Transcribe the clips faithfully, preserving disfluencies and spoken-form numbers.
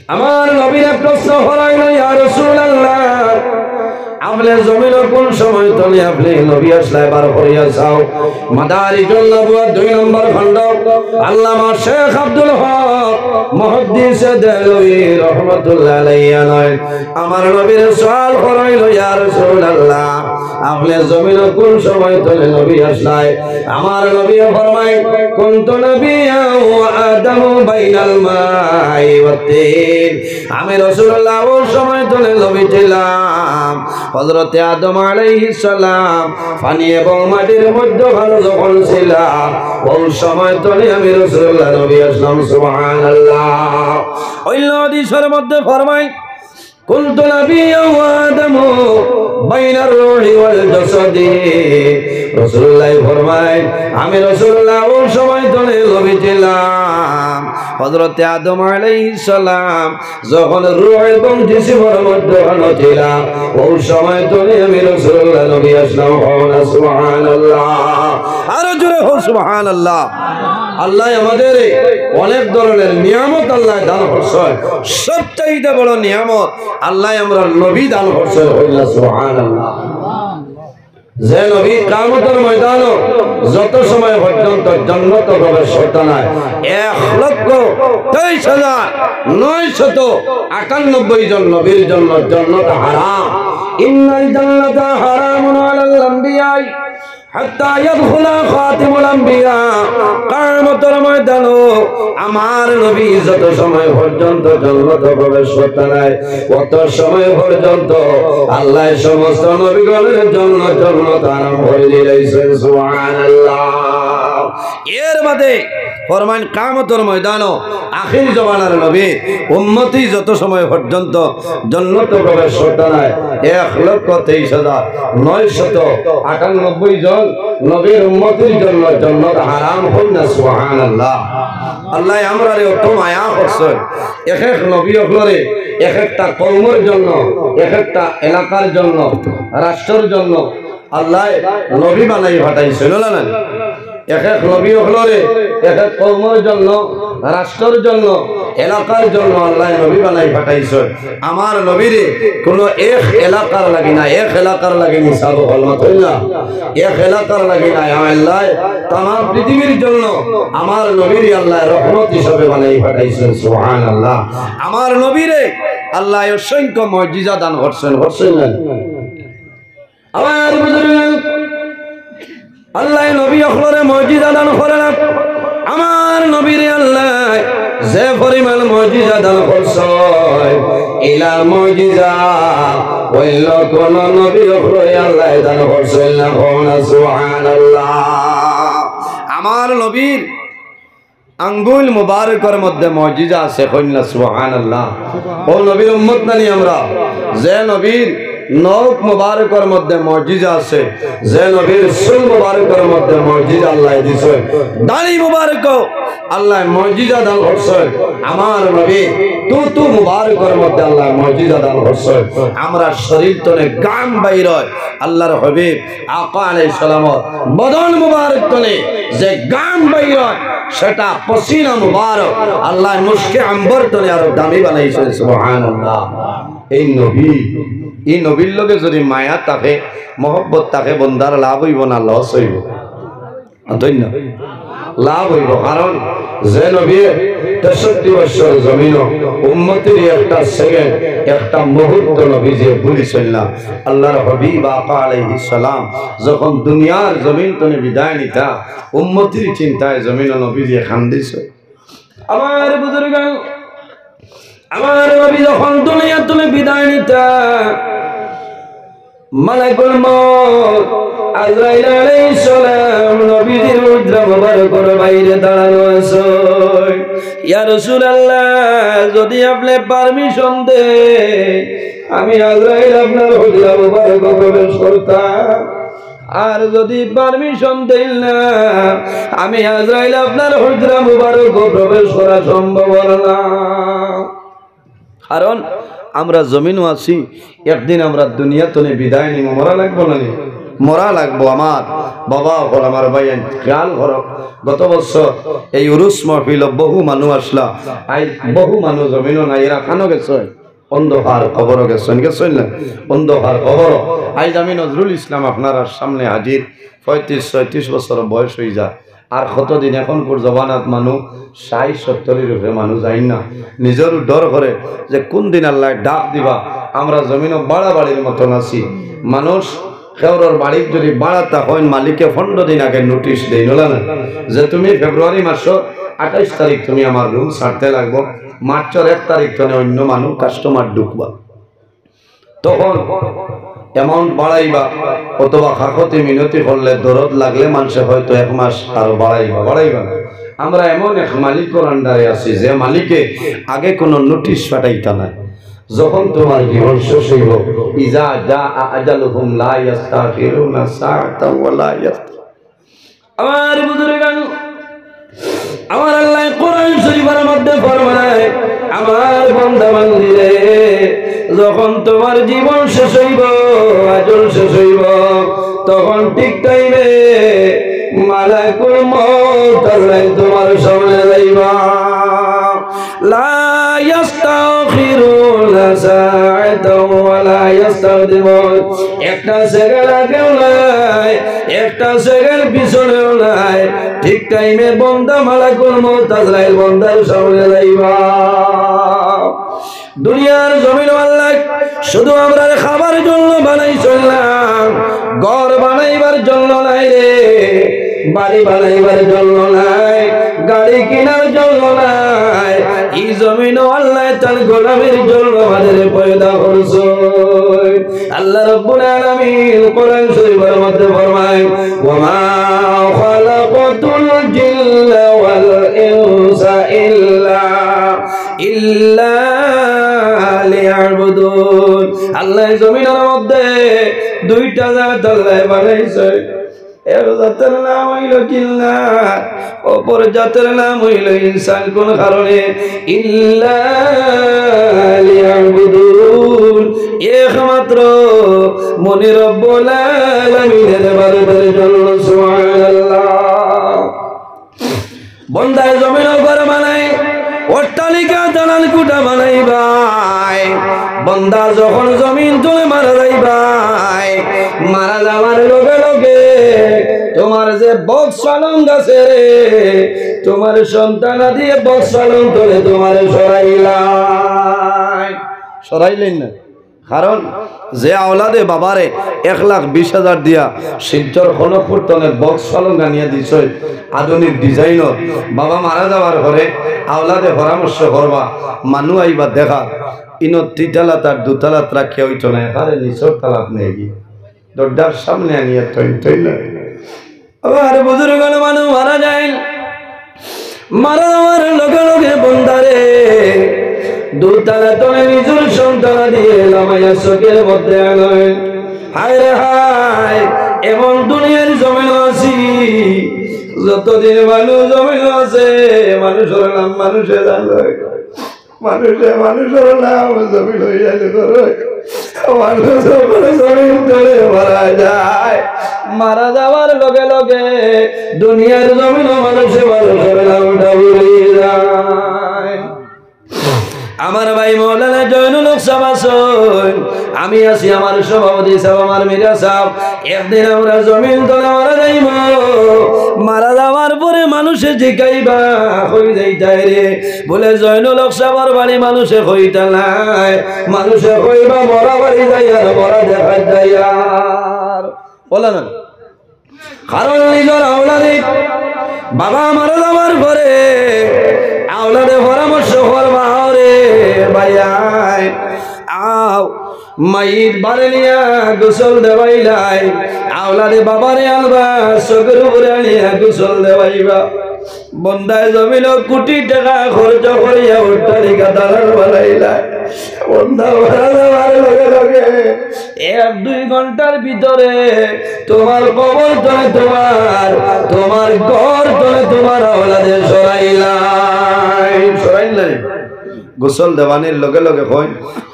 আমার নবীরে প্রশ্ন করা অইলো, ইয়া রাসূলুল্লাহ, আপনে জমিনো কুন সময় তনে আপনে নবী আছলা, বার করিয়া চাও। মাদারিজুন নবুওয়াত দুই নম্বর খণ্ড, আল্লামা শেখ আব্দুল হক মুহাদ্দিসে দেহলভী রহমতুল্লাহ আলাইহি নয়, আমার নবীরে সওয়াল করা অইলো, ইয়া রাসূলুল্লাহ, আপনে জমিনো কুন সময় তনে নবী আছলা? আমার নবীয়ে ফরমাইন, "কুনতু নাবিয়্যান ওয়া আদামু বাইনাল মাই ওয়াত তিন।" আমি রাসূলুল্লাহ অউ সময় তনে নবী ছিলাম। হযরতে আদম আলাইহিস সালাম পানি এবং মাটির মধ্যখানো যখন ছিলা, অউ সময় তনে আমি রাসূলুল্লাহ নবী আছলাম। সুবহানাল্লাহ। অইন্য হাদিসর মধ্যে ফরমাইন, "কুনতু নাবিয়্যান ওয়া আদামু বাইনার রূহি ওয়াল জাসাদি।" রাসূলুল্লাহ ফরমাইন, আমি রাসূলুল্লাহ অউ সময় তনে নবী ছিলাম। হযরতে আদম আলাইহিস সালাম যখন রূহ এবং জিসমর মধ্যখানো ছিলা, অউ সময় তনে আমি রাসূলুল্লাহ নবী আছলাম। কও না সুবহানাল্লাহ। আরো জোরে কও সুবহানাল্লাহ। আল্লায় আমাদেরে অনেক ধরনের নিয়ামত আল্লায় দান করছইন। সব চাইতে বড় নিয়ামত আল্লায় আমরার নবী দান করছইন, কইলা সুবহানাল্লাহ। যে নবী কিয়ামতর ময়দানো যত সময় পর্যন্ত জন্নত প্রবেশ করতা নায়, এক লক্ষ তেইশ হাজার নয়শত আটানব্বই জন নবীর জন্য জন্নত হারাম। ইন্নাল জান্নাতা হারামুন আলাল আম্বিয়াই হাত্তা ইয়াদখুলা খাতিমুল আম্বিয়া। কিয়ামতর ময়দানো আমার নবী যত সময় পর্যন্ত জন্নত প্রবেশ করতা নায়, অত সময় পর্যন্ত আল্লায় সমস্ত নবীগণর জন্য জন্নত হারাম করি দিলাইছইন। সুবহানাল্লাহ। এর বাদে ফরমাইন, কিয়ামতর ময়দানো আখির জমানার নবী উম্মতি যত সময় পর্যন্ত জন্নত প্রবেশ করতা নায়, এক লক্ষ তেইশ হাজার নয়শত আটানব্বই জন নবীর উম্মতির জন্য জন্নত হারাম। কও না সুবহানাল্লাহ। আল্লায় আমরারে অত মায়া করছইন, এক এক নবী অকলরে এক একটা কওমর জন্য, এক একটা এলাকার জন্য, রাষ্ট্রর জন্য আল্লায় নবী বানাই পাঠাইছইন, না, না? এক এক নবী অকলরে এক এক কওমর জন্য, রাষ্ট্রর জন্য, এলাকার জন্য আল্লায় নবী বানাই পাঠাইছইন। আমার নবীরে কুনু এক এলাকার লাগি না, এক এলাকার লাগি না, সাব হল মাতইলা, এক এলাকার লাগি না, আল্লায় তামাম পৃথিবীর জন্য আমার নবীরে আল্লায় রহমত হিসাবে বানাই পাঠাইছইন। সুবহানাল্লাহ। আমার নবীরে আল্লায় অসংখ্য মুজিজা দান করছইন, করছইন না? আমার বুজুর্গ, আল্লায় নবী অকলরে মুজিজা দান করে না। আমার নবীরে আল্লায় যে পরিমাণ মুজিজা দান করছইন, ইলা মুজিজা অইন্য কুনু নবী অকলরে আল্লায় দান করছইন না। কও না সুবহানাল্লাহ। আমার নবীর আঙ্গুল মুবারকর মধ্যে মুজিজা আছে, কও না সুবহানাল্লাহ। অউ নবীর উম্মত নানি আমরা? যে নবীর নখ মুবারকর মধ্যে মুজিজা আছে, যে নবীর চুল মুবারকর মধ্যে মুজিজা আল্লায় দিছইন, দাড়ি মুবারক আল্লায় মুজিজা দান করছইন, আমার নবীর থুথু মুবারকর মধ্যে আল্লায় মুজিজা দান করছইন। আমরার শরীর তনে ঘাম বাইর অয়, আল্লার হাবিব আকা আলাইহিস সালামর বদন মুবারক তনে যে ঘাম বাইর অয়, সেটা পসিনা মুবারক আল্লায় মুশকে আম্বর তনে আরো দামি বানাইছইন। সুবহানাল্লাহ। এই নবী, এই নবীর লগে যদি মায়া থাকে, মহব্বত থাকে, বন্দার লাভ অইবো না লস অইবো? ধন্য লাভ অইবো, কারণ যে নবীয়ে তেষট্টি বৎসর জমিনো উম্মতির একটা সেকেন্ড, একটা মুহূর্ত নবীজিয়ে ভুলিছইন না। আল্লার হাবিব আকা আলাইহিস সালাম যখন দুনিয়ার জমিন তনে বিদায় নিতা, উম্মতির চিন্তায় জমিনো নবীজিয়ে কান্দিছইন। আমার বুজুর্গ, আমার নবী যখন দুনিয়া তনে বিদায় নিতা, মালাকুল মউত আজরাইল আলাইহিস সালাম নবীজির হুজরা মুবারকর বাইরে দাঁড়ানো আছইন। ইয়া রাসূলুল্লাহ, যদি আপনে পারমিশন দেইন, আমি আজরাইল আপনার হুজরা মুবারকো প্রবেশ করতাম। আর যদি পারমিশন দেইন না, আমি আজরাইল আপনার হুজরা মুবারকো প্রবেশ করা সম্ভব অর না। কারণ আমরা জমিনো আছি, একদিন আমরা দুনিয়া তনে বিদায় নিমু, মরা লাগবো না নি? মরা লাগবো আমার। বাবা অকল, আমার ভাইয়াইন, খেয়াল করো, গত বছর এই উরুস মাহফিলো বহু মানুষ আছলা, আইজ বহু মানুষ জমিনো নাই, এরা কানো গেছইন? অন্ধকার কবরো গেছইন, গেছইন না? অন্ধকার কবরো। আইজ আমি নজরুল ইসলাম আপনারার সামনে হাজির, পঁয়ত্রিশ ছয়ত্রিশ বছর বয়স অইযায়। আর কতদিন, এখনকুর জমানাত মানুষ ষাইট সত্তরর উপরে মানুষ যাইন না। নিজরও ডর করে যে কুন দিন আল্লায় ডাক দিবা, আমরা জমিনো বাড়াবাড়ির মতন আছি। মানুষ কেউরর বাড়িত যদি বাড়াতা কইন, মালিকে পনরো দিন আগে নোটিশ দেইন, অলা না? যে তুমি ফেব্রুয়ারি মাসর আঠাইশ তারিখ তুমি আমার রুম ছাড়তে লাগবো, মার্চর এক তারিখ তনে অইন্য মানুষ কাস্টমার ঢুকবা। তখন অ্যামাউন্ট বাড়াইবা, অথবা কাকতি মিনতি করলে, দরদ লাগলে মানষে হয়তো এক মাস আরো বাড়াইবা, বাড়াইবা না। আমরা এমন এক মালিকর আন্ডারে আছি, যে মালিকে আগে কোনো নোটিশ পাঠাইতা নায়। যখন তোমার জীবন শেষ অইবো, ইজা জা আজালুহুম লা ইয়াস্তাখিরুনা সাআতাও ওয়া লা ইয়াস্তা-, আমার বুজুর্গান, আমার আল্লায় কোরআন শরীফর মধ্যে ফরমায়, আমার বান্দা বান্দিরে, যখন তোমার জীবন শেষ অইবো, আজল শেষ অইবো, তখন ঠিক টাইমে মালাকুল মউত আজরাইল তোমার সামনে যাইবা। লা ইয়াস্তাখিরুনা সাআতাও ওয়া লা ইয়াস্তাকদিমুন। একটা সেকেন্ড আগেও নাই, একটা সেকেন্ড পিছনেও নাই। ঠিক টাইমে বন্দা মালাকুল মউত আজরাইল বন্দার সামনে যাইবা। দুনিয়ার জমিন আল্লায় শুধু আমরারে খাবার জন্য বানাইছইন না, ঘর বানাইবার জন্য নায় রে, বাড়ি বানাইবার জন্য নায়, গাড়ি কিনার জন্য নায়। ই জমিনো আল্লায় তান গোলামির জন্য আমাদেরে পয়দা করছইন। আল্লাহ রাব্বুল আলামিন কোরআন শরীফর মধ্যে ফরমায়, "ওয়া মা খালাকতুল জিন্না ওয়াল ইনসা ইল্লা, ইল্লা লিয়াবুদুন।" আল্লায় জমিনর মধ্যে দুইটা জাত আল্লায় বানাইছইন। এক জাতর নাম অইলো জিন্নাত, অপর জাতর নাম অইলো ইনসান। কোন কারণে? ইল্লা লিয়াবুদুন, একমাত্র মনে রব্বুল আলামিনের ইবাদতের জন্য। সুবহানাল্লাহ। বন্দায় জমিনো ঘর বানায়, অট্টালিকা দালান কোঠা বানাইবায়। বন্দা যখন জমিন তনে মারা যাইবায়, মারা যাওয়ার লগে লগে তোমার যে বক্স পালং আছে রে, তোমার সন্তানাদিয়ে বক্স পালং তনে তোমারে সরাইলায়, সরাইলাইন না? কারণ যে আওলাদে বাবারে এক লাখ বিশ হাজার দিয়া শিলচর খনকপুর তনে বক্স পালং আনিয়া দিছইন আধুনিক ডিজাইনর, বাবা মারা যাওয়ার পরে আওলাদে পরামর্শ করবা, মানুষ আইবা দেখা, ইনো তিতালাত আর দুতালাত রাখিয়া অইতো না, এখানে নিচর তালাত নেই গি, দরজার সামনে আনিয়া থইন থইন না। আবার বুজুর্গ মানুষ মারা যায়, মারা যাওয়ার লগে লগে বন্দারে দুতালা তনে নিজর সন্তানাদিয়ে লামাইয়া চোখের মধ্যে আনয়। হায় রে হায়, এমন দুনিয়ার জমিন আছি, যতদিন মানুষ জমিন আছে, মানুষর নাম মানুষে জানয়। মানুষে মানুষর নাম জমিন অইয়া করে। মানুষ যখন জমিন তনে মারা যায়, মারা যাওয়ার লগে লগে দুনিয়ার জমিনো মানুষে মানুষর নামটা ভুলি যায়। আমার ভাই মৌলানা জয়নুল হক সাব আছইন, আমি আছি, আমার সভাপতি সাব, আমার মিরা সাব, একদিন আমরা জমিন তনে মারা যাইমু। মারা যাওয়ার পরে মানুষে জিকাইবা, কই যাইতায় রে? বলে, জয়নুল হক সাবর বাড়ি মানুষে কইতা নায়, মানুষে কইবা মরা বাড়ি যাইয়ার, মরা দেখাত যাইয়ার। বলে না? কারণ নিজর আওলাদে, বাবা মারা যাওয়ার পরে আওলাদে পরামর্শ করবা, "আও রে ভাইয়াইন, আও, মাইত বারে নিয়া গোসল দেওয়াইলাই, আওলাদে বাবারে আনবা, চোখের উপরে আনিয়া গোসল দেওয়াইবা।" বন্দায় জমিনো কোটি টেকা খরচ করিয়া অট্টালিকা দালান বানাইলা। বন্দা মারা যাওয়ার লগে লগে এক দুই ঘন্টার ভিতরে তোমার কবর তনে তোমার, তোমার ঘর তনে তোমার আওলাদে সরাইলাই, সরাইলাই। গোসল দেওয়ানির লগে লগে কইন,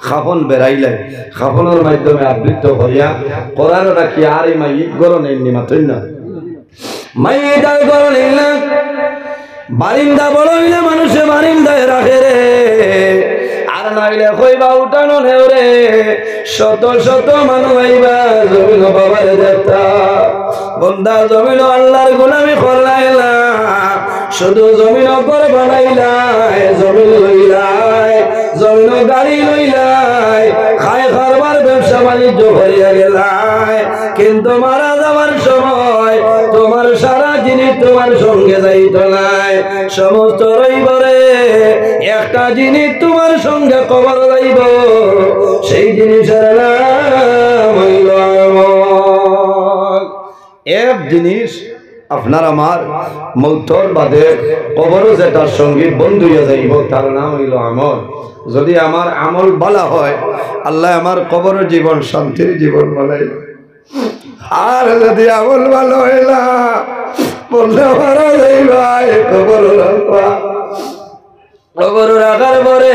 কাফন বেড়াইলাই, কাফনর মাধ্যমে আবৃত করিয়া, করার রাখি আর এই মাইত ঘরো নেইন নি, মাতইন না। মাইত আর ঘরো নেইন না। বারিন্দা বড় অইলে মানুষে বারিন্দায় রাখে রে, আর নাইলে কইবা উঠানো নেও রে। শত শত মানুষ আইবা জমিনো বাবারে দেখতা। বন্দা জমিনো আল্লাহর গোলামি করলায় না, শুধু জমিনো ঘর বানাইলায়, জমিন লইলায়, জমিনো গাড়ি লইলায়, খায় কারবার ব্যবসা বাণিজ্য করিয়া গেলায়, কিন্তু মারা যাওয়ার সময় তোমার সারা জিনিস তোমার সঙ্গে যাইতো নায়। সমস্ত রইবো রে, একটা জিনিস তোমার সঙ্গে কবর যাইবো, সেই জিনিসের নাম অইলো আমল। এক জিনিস আপনার আমার মৌতর বাদে কবরো যেটার সঙ্গী বন্ধু অইয়া যাইবো, তার নাম অইলো আমল। যদি আমার আমল ভালা হয়, আল্লায় আমার কবরর জীবন শান্তির জীবন বানাইলো। আর যদি আমল ভালা হয় না, বলতে পারা যাইবায় কবরো রাখবা। কবরো রাখার পরে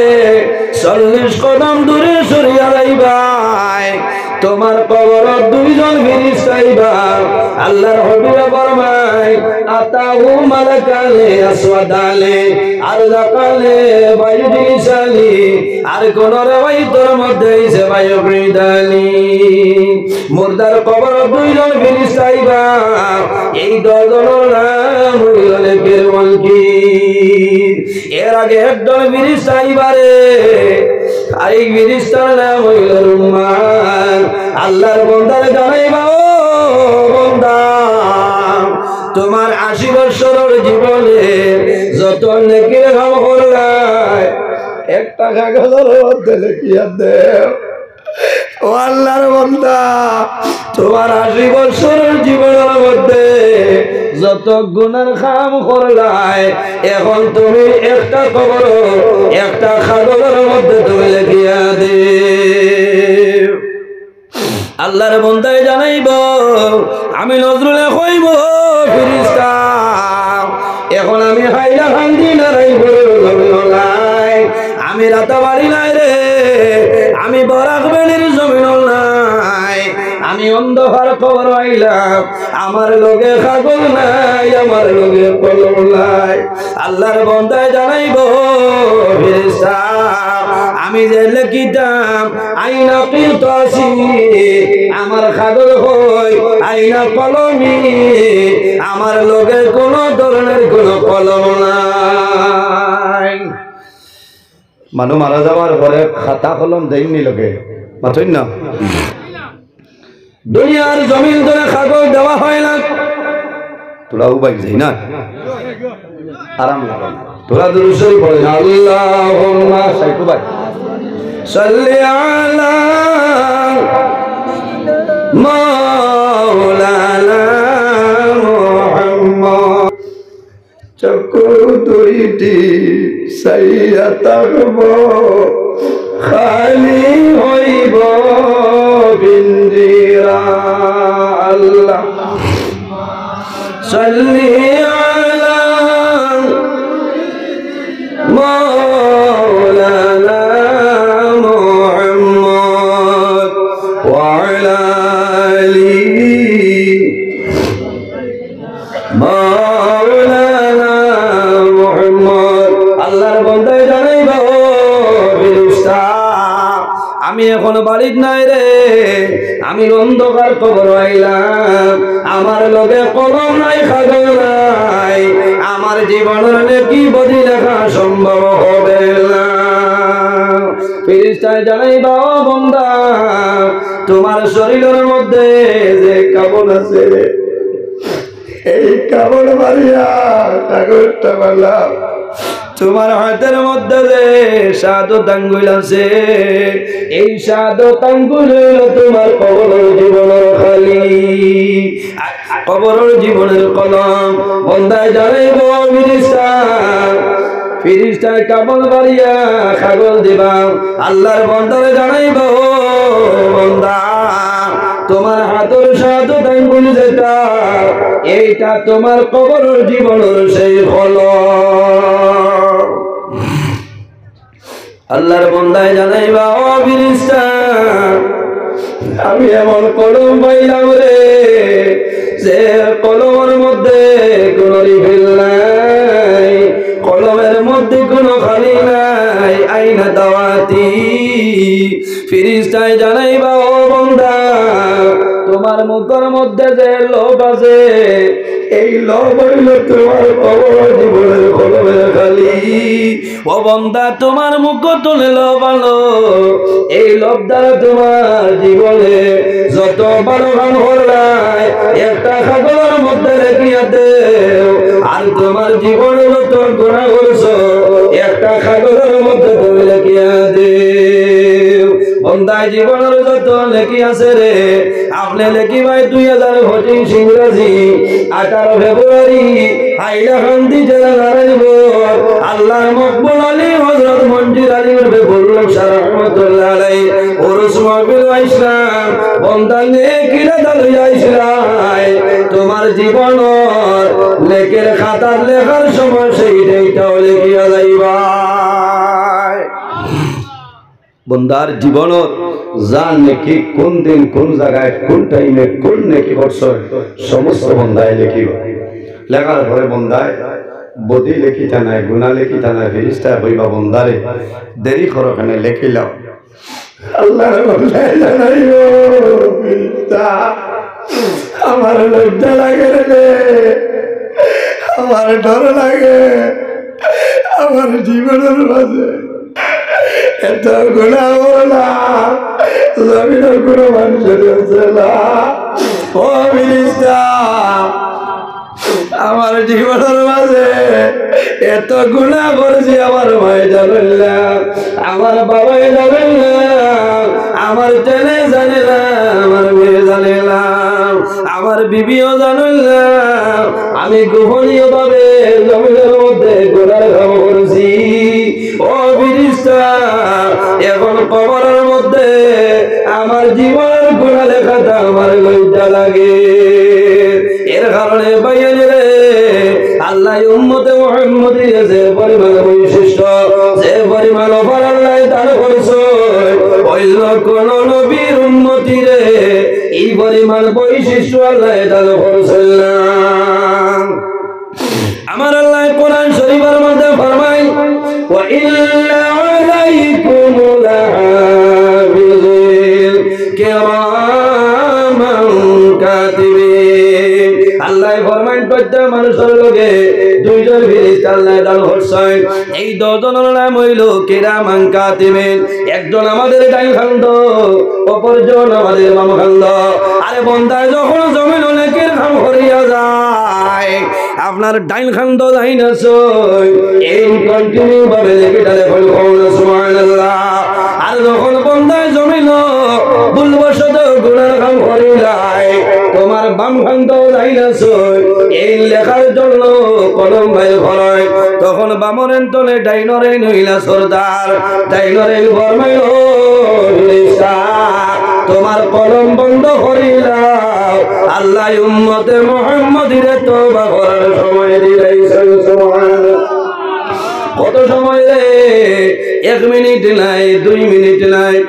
চল্লিশ কদম দূরে সরিয়া যাইবায়, তোমার কবরো দুইজন ফিরিস্তা আইবা। আল্লাহর হাবিবে ফরমায়, "আতাহু মালাকানে আসওয়াদানে আরজাকানে ফায়ুজলিসানি।" আর কোন রেওয়ায়তর মধ্যে আইছে ফায়ুকিদানি। মুর্দার কবরো দুইজন ফিরিস্তা আইবা, এই দুইজনর নাম অইলো নেকির মুনকির। এর আগে একজন ফিরিস্তা আইবা রে, আর এই ফিরিস্তার নাম অইলো রুম্মান। আল্লাহর বন্দারে জানাইবা, "ও বন্দা, তোমার আশি বছরর জীবনে যত নেকির কাম করলায়, একটা কাগজর মধ্যে লেখিয়া দেও।" ও আল্লাহর বন্দা, তোমার আশি বছরর জীবনর মধ্যে যত গুনার কাম করলায়, এখন তুমি একটা কবরো, একটা কাগজর মধ্যে তুমি লেখিয়া দেও। আল্লাহর বন্দায় জানাইবো, আমি নজরুলে কইবো, "ফিরিস্তা, এখন আমি হাইলাকান্দি নারায়ণপুরর জমিনো নাই, আমি রাতাবাড়ি নাই রে, আমি বরাক ভ্যালির জমিনো নাই, আমি অন্ধকার কবরো আইলাম, আমার লগে কাগজ নাই, আমার লগে কলম নাই।" আল্লাহর বন্দায় জানাইবো, "ফিরিস্তা, আমি যে লেখিতাম, আইনা কিরতাসি, আমার কাগজ কই, আইনা কলমি, আমার লগে কোনো ধরনের কোনো কলম নাই।" মানুষ মারা যাওয়ার পরে খাতা কলম দেইন নি লগে, মাতইন না? দুনিয়ার জমিন ধরে কাগজ দেওয়া হয় না। তোরা উবাই যাই না, আরাম লাগে না। তোরা দুরূদ শরীফ পড়ে না। আল্লাহুম্মা, সাইকু ভাই, সাল্লি আলা মাওলানা মুহাম্মদ। চক্ষু দুইটি চাইয়া থাকবো, খালি হইব পিঞ্জিরা। আল্লাহ, সাল্লি আলা মাওলানা মুহাম্মদ ওয়া আলা আলি মাওলানা মুহাম্মদ। আল্লাহর বন্দায় জানাইবা, "ও ফিরিস্তা, আমি এখন বাড়িত নাই রে, আমি অন্ধকার কবর আইলাম, আমার লগে কলম নাই, কাগজ নাই, আমার জীবনের নেকি বদি লেখা সম্ভব হবে না।" ফিরিস্তায় জানাইবা, "ও বন্দা, তোমার শরীরের মধ্যে যে কাপড় আছে, এই কাপড় মারিয়া কাগজটা বানাও। তোমার হাতের মধ্যে যে সাত আঙ্গুল আছে, এই সাত আঙ্গুল হইল তোমার কবরর জীবনের খালি, কবরর জীবনের কলম।" বন্দায় জানাইব, ফিরিস্তা, ফিরিস্তায় কাপড় বাড়িয়া কাগজ দিবা। আল্লাহর বন্দারে জানাইব, "ও বন্দা, তোমার হাতর সাত আঙ্গুল যেটা, এইটা তোমার কবরর জীবনের সেই কলম।" আল্লাহর বন্দায় জানাইবা, "ও ফিরিস্তা, আমি এমন কলম পাইলাম রে, যে কলমর মধ্যে কোনো রিফিল নাই, কলমর মধ্যে কোনো খালি নাই।" আইনা দাওয়াতি। ফিরিস্তায় জানাইবা, "ও বন্দা, তোমার মুখর মধ্যে যে লোভ আছে, এই লোভ অইলো তোমার কবর জীবনর কলমর খালি।" ও বন্দা, তোমার মুখ তুলে লোভ আনো, এই লোভ দ্বারা তোমার জীবনে যত ভালো কাম করলায়, একটা কাগজর মধ্যে লেখিয়া দেও। আর তোমার জীবনে যত গুনাহ করছো, একটা কাগজর মধ্যে তুমি লেখিয়া দেও। বন্দায় জীবনর যত লেখি আছে রে, আপনে লেখিবায় দুই হাজার পঁচিশ ইংরাজি আঠারো ফেব্রুয়ারি হাইলাকান্দি জেলা নারায়ণপুর আল্লাহর মকবুল আলী হযরত মঞ্জিল আলী উরফে বুল্লু শাহ রহমতুল্লাহ আলাইহি উরুস মাহফিল আইছলাম, বন্দা নেকির আদা লইয়া আইছলায়। তোমার জীবনর নেকির খাতার লেখার সময় সেই ডেটটাও লেখিয়া যাইবায়। বন্দার জীবনর যা নেকি, কোন দিন, কোন জাগায়, কোন টাইমে, কোন নেকি করছো, সমস্ত বন্দায় লেখিবা। লেখার পরে বন্দায় বদি লেখিতা নায়, গুনা লেখিতা নায়, ফিরিস্তায় কইবা, "বন্দারে, দেরি করো কেনে, লেখিলাও।" আল্লাহর বন্দায় জানাইবো, "ফিরিস্তা, আমার লজ্জা লাগে রে, আমার ডর লাগে, আমার জীবনর মাঝে এত গুনা অইলা, জমিনর কোনো মানুষর আছে না।" ও ফিরিস্তা, আমার জীবনর মাঝে এত গুনা করছি, আমার মায়ে জানইন না, আমার বাবায় জানইন না, আমার ছেলে জানে না, আমার মেয়ে জানে না, আমার বিবিও জানইন না। আমি গোপনীয় ভাবে জমিনর মধ্যে গুনার কাম করছি। ও ফিরিস্তা, এখন কবরর মধ্যে আমার জীবনর গুনা লেখাত আমার লজ্জা লাগে। এর কারণে ভাইয়াইন রে, আল্লায় উম্মতে মুহাম্মদীরে যে পরিমাণ বৈশিষ্ট্য, যে পরিমাণ offer আল্লায় দান করছইন, অইন্য কোন নবীর উম্মতিরে ই পরিমাণ বৈশিষ্ট্য আল্লায় দান করছইন না। আমার আল্লায় কোরআন শরীফর মধ্যে ফরমাইন, "ওয়া ইন্না আলাইকুম লাহাফিজিন কিরামান কাতিবিন।" আল্লায় ফরমাইন, প্রত্যেক মানুষর লগে দুইজন ফিরিস্তা আল্লায় দান করছইন। এই দুইজনর নাম অইলো কিরামান কাতিবিন। একজন আমাদের ডাইন কান্দো, অপরজন আমাদের বাম কান্দো। আরে বন্দায় যখন জমিনো নেকির কাম করিয়া যায়, আপনার ডাইন কান্দো যাইন আছইন, এইন continue ভাবে নেকিটা লেখইন, কও না সুবহানাল্লাহ। আর যখন বন্দায় জমিনো ভুলবশত গুনার কাম করিলায়, তোমার বাম কান্দো যাইন আছইন, এইন লেখার জন্য কলম বাইর করইন, তখন বামর এইন তনে ডাইনর এইন অইলা সর্দার, ডাইনর এইন ফরমাইন, "ও ফিরিস্তা, তোমার কলম বন্ধ করিলাও, আল্লায় উম্মতে মুহাম্মদীরে তওবা করার সময় দিলাইছইন।" সুবহানাল্লাহ। কত সময় রে? এক মিনিট নাই, দুই মিনিট নাই,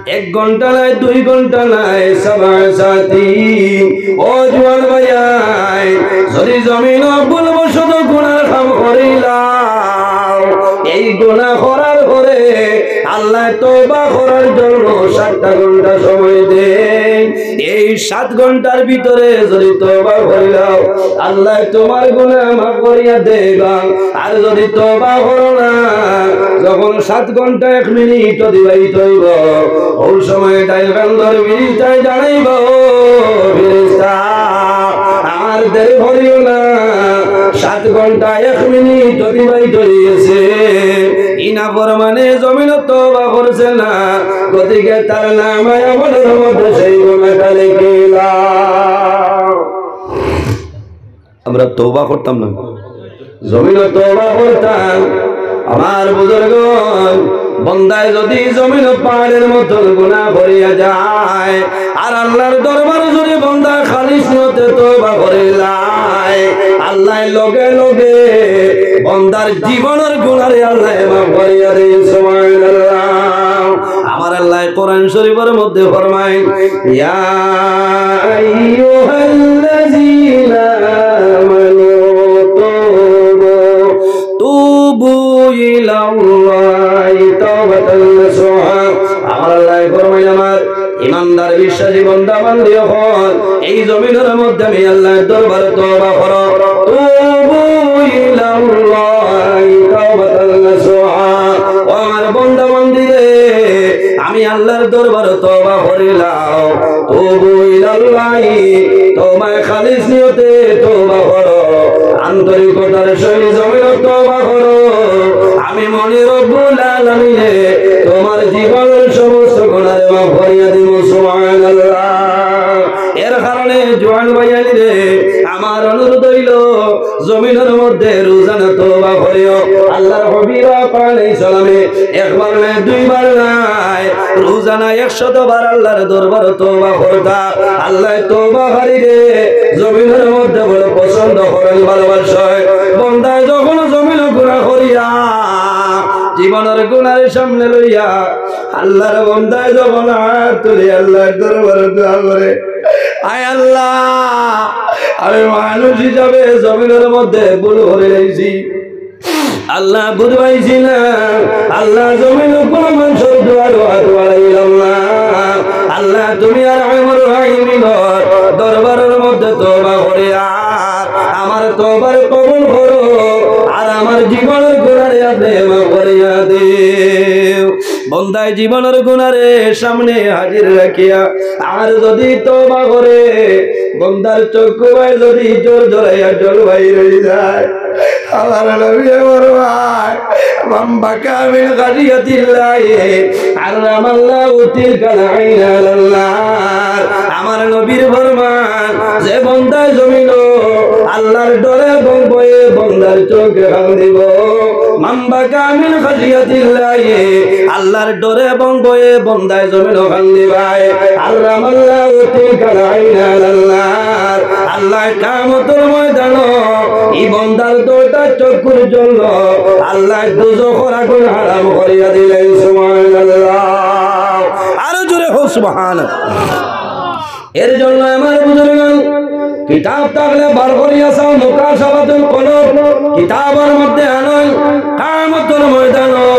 এক ঘন্টা নাই, দুই ঘন্টা নাই, সাবা সাতি। ও জুয়ান ভাইয়াইন, যদি জমিনো ভুলবশত গুনার কাম করিলাও, এই গুনা করার পরে আল্লায় তওবা করার জন্য সাতটা ঘন্টা সময় দেইন। এই সাত ঘন্টার ভিতরে যদি তওবা করিলাও, আল্লায় তোমার গুনা মাফ করিয়া দেইবা। আর যদি তওবা করো না, যখন সাত ঘন্টা এক মিনিট অতিবাহিত অইবো, অউ সময় ডাইন কান্দর ফিরিস্তায় জানাইবো, "ও ফিরিস্তা, আর দেরি করিও না, সাত ঘন্টা এক মিনিট অতিবাহিত অইগেছে।" ই নাফরমানে জমিনো তওবা করছে না, গতিকে তার নামায়ে আমলর মধ্যে সেই গুনাটা লেখিলাও। আমরা তওবা করতাম না, জমিনো তওবা করতাম। আমার বুজুর্গগণ, বন্দায় যদি জমিনো পাহাড়ের মতন গুনা করিয়া যায়, আর আল্লার দরবারো যদি বন্দায় খালিস নিয়তে তওবা করিলায়, আল্লায় লগে লগে বন্দার জীবনর গুনারে আল্লায় মাফ করিয়া দেইন। সুবহানাল্লাহ। আমার আল্লায় কোরআন শরীফর মধ্যে ফরমাইন, "ইয়া আইয়ুহাল্লাযীনা আমানু তুবু, তুবু ইলাল্লাহি তাওবাতান নাসুহা।" আমার আল্লায় ফরমাইন, আমার ইমানদার বিশ্বাসী বন্দা বান্দি অকল, এই জমিনর মধ্যে আমি আল্লার দরবারে তওবা করো। তুবু ইলাল্লাহি তাওবাতান নাসুহা। ও আমার বন্দা বান্দি রে, আমি আল্লার দরবারে তওবা করিলাও। তুবু ইলাল্লাহি, তওবায় খালিস নিয়তে তওবা করো, আন্তরিকতার সহিত জমিনর তওবা করো। আমি মনি রব্বুল আলামিনে তোমার জীবনর সমস্ত গুনারে মাফ করিয়া দিমু। সুবহানাল্লাহ। এর কারণে জোয়ান ভাইয়াইন রে, আমার অনুরোধ অইলো, জমিনর মধ্যে রোজানা তওবা করিও। আল্লার হাবিব পাক আলাইহিস সালামে একবার নায়, দুইবার নায়, রোজানা একশত বার আল্লার দরবারে তওবা করতা। আল্লায় তওবাকারীরে জমিনর মধ্যে বড় পছন্দ করইন, ভালোবাসইন। বন্দায় যখন জমিনো গুনা করিয়া, জীবনর গুনারে সামনে লইয়া, আল্লার বন্দায় যখন আত তুলি আল্লার দরবারে দোয়া করে, "আয় আল্লাহ, আমি মানুষ হিসাবে জমিনর মধ্যে ভুল করিলাইছি।" আল্লাহ, বুঝাইছি না, আল্লাহ, জমিনো কোনো মানুষর দুয়ারো আত বাড়াইলাম না। আল্লাহ, তুমি আরহামুর রাহিমিনর দরবারর মধ্যে তওবা করি আর আমার তওবার কবুল করো, আর আমার জীবনর গুনারে আপনে মাফ করিয়া দেও। বন্দায় জীবনর গুনারে সামনে হাজির রাখিয়া আর যদি তওবা করে, বন্দার চক্ষু বায় যদি জোর জোরাইয়া জল বাইর অই যায়, আমার নবী ফরমায়, "মান বাকা মিন খাশিয়াতিল্লাহি হারামাল্লাহু তিলকাল আইনা আলান নার।" আমার নবীর ফরমান, যে বন্দায় জমিনো আল্লার ডরে এবং ভয়ে বন্দার চোখে কান্দিবো, মান বাকা মিন খাশিয়াতিল্লাহি, আল্লার ডরে এবং ভয়ে বন্দায় জমিনো কান্দিবায়, হারামাল্লাহু তিলকাল আইনা আলান নার। আল্লায় কিয়ামতর ময়দানো ই বন্দার দুইটা চক্ষুর জন্য আল্লায় দুজখর আগুন হারাম করিয়া দিলাইন। সুবহানাল্লাহ। আরো জোরে কও সুবহানাল্লাহ। এর জন্য আমার বুজুর্গান, কিতাব থাকলে বার করিয়া চাও, মুকাশাফাতুল কুলুব কিতাবর মধ্যে আনইন। কিয়ামতর ময়দানো,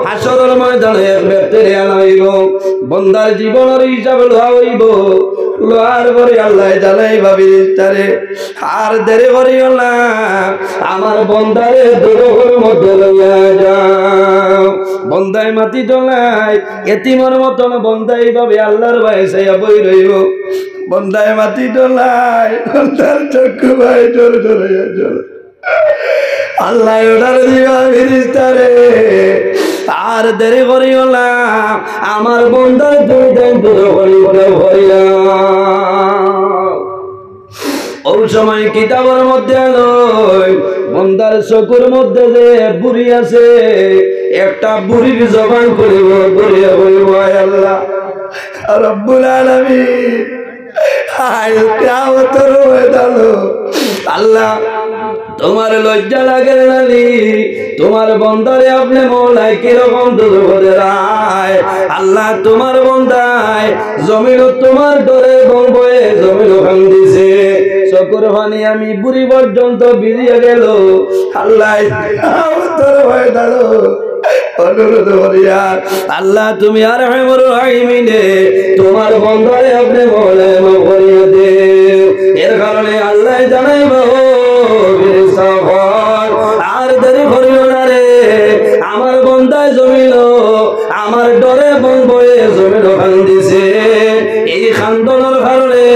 হাশরর ময়দানো এক ব্যক্তিরে আনা অইবো, বন্দার জীবনর হিসাব লওয়া অইবো। লওয়ার পরে আল্লায় জানাইবা ফিরিস্তারে, আর দেরি করিও না, আমার বন্দারে দুজখর মধ্যে লইয়া যাও। বন্দায় মাতি ডলায়, এতিমর মতন বন্দা এইভাবে আল্লার বায় চাইয়া বই রইবো। বন্দায় মাতি ডলায়, বন্দার চক্ষু বায় জোর জোর অইয়া জল। আল্লায় অর্ডার দিবা ফিরিস্তারে, আর দেরি করিও না, আমার বন্দার দুই দাইন দুজখর মধ্যে লইয়া যাও। অউ সময় কিতাবর মধ্যে আনইন, বন্দার চকুর মধ্যে যে ভুরি আছে, একটা ভুরির জবান খুলিবো, ভুরিয়ে কইবো, "আয় আল্লাহ, রব্বুল আলামিন, আইজ কিয়ামতর ময়দানো, আল্লাহ, তুমার লজ্জা লাগের না নি? তুমার বন্দারে আপনে মওলায় কিরকম দুজখো দিরায়? আল্লাহ, তুমার বন্দায় জমিনো তুমার ডরে এবং ভয়ে জমিনো কান্দিছে। চকুর পানি আমি ভুরি পর্যন্ত ভিজিয়া গেলো।" আল্লাহ, কিয়ামতর ময়দানো অনুরোধ করিয়ার, আল্লাহ, তুমি আরহামুর রাহিমিনে, তুমার বন্দারে আপনে মওলায় মাফ করিয়া দেও। এর কারণে আল্লায় জানাইবা, "ও ফিরিস্তা অকল, আর দেরি করিও না রে, আমার বন্দায় জমিনো আমার ডরে এবং ভয়ে জমিনো কান্দিছে। এই কান্দনর কারণে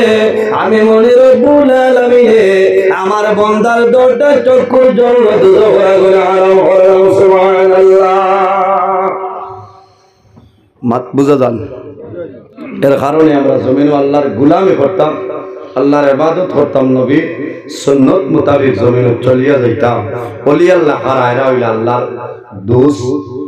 আমি মনি রব্বুল আলামিনে আমার বন্দার দুইটা চক্ষুর জন্য দুজখর আগুন হারাম করলাম।" সুবহানাল্লাহ। মাত বুঝা যার? এর কারণে আমরা জমিনো আল্লার গুলামি করতাম, আল্লার ইবাদত করতাম, নবীর সুন্নত মোতাবেক জমিনো চলিয়া যাইতাম। অলি আল্লাহ কারা? এরা অইলা আল্লার দুস্ত,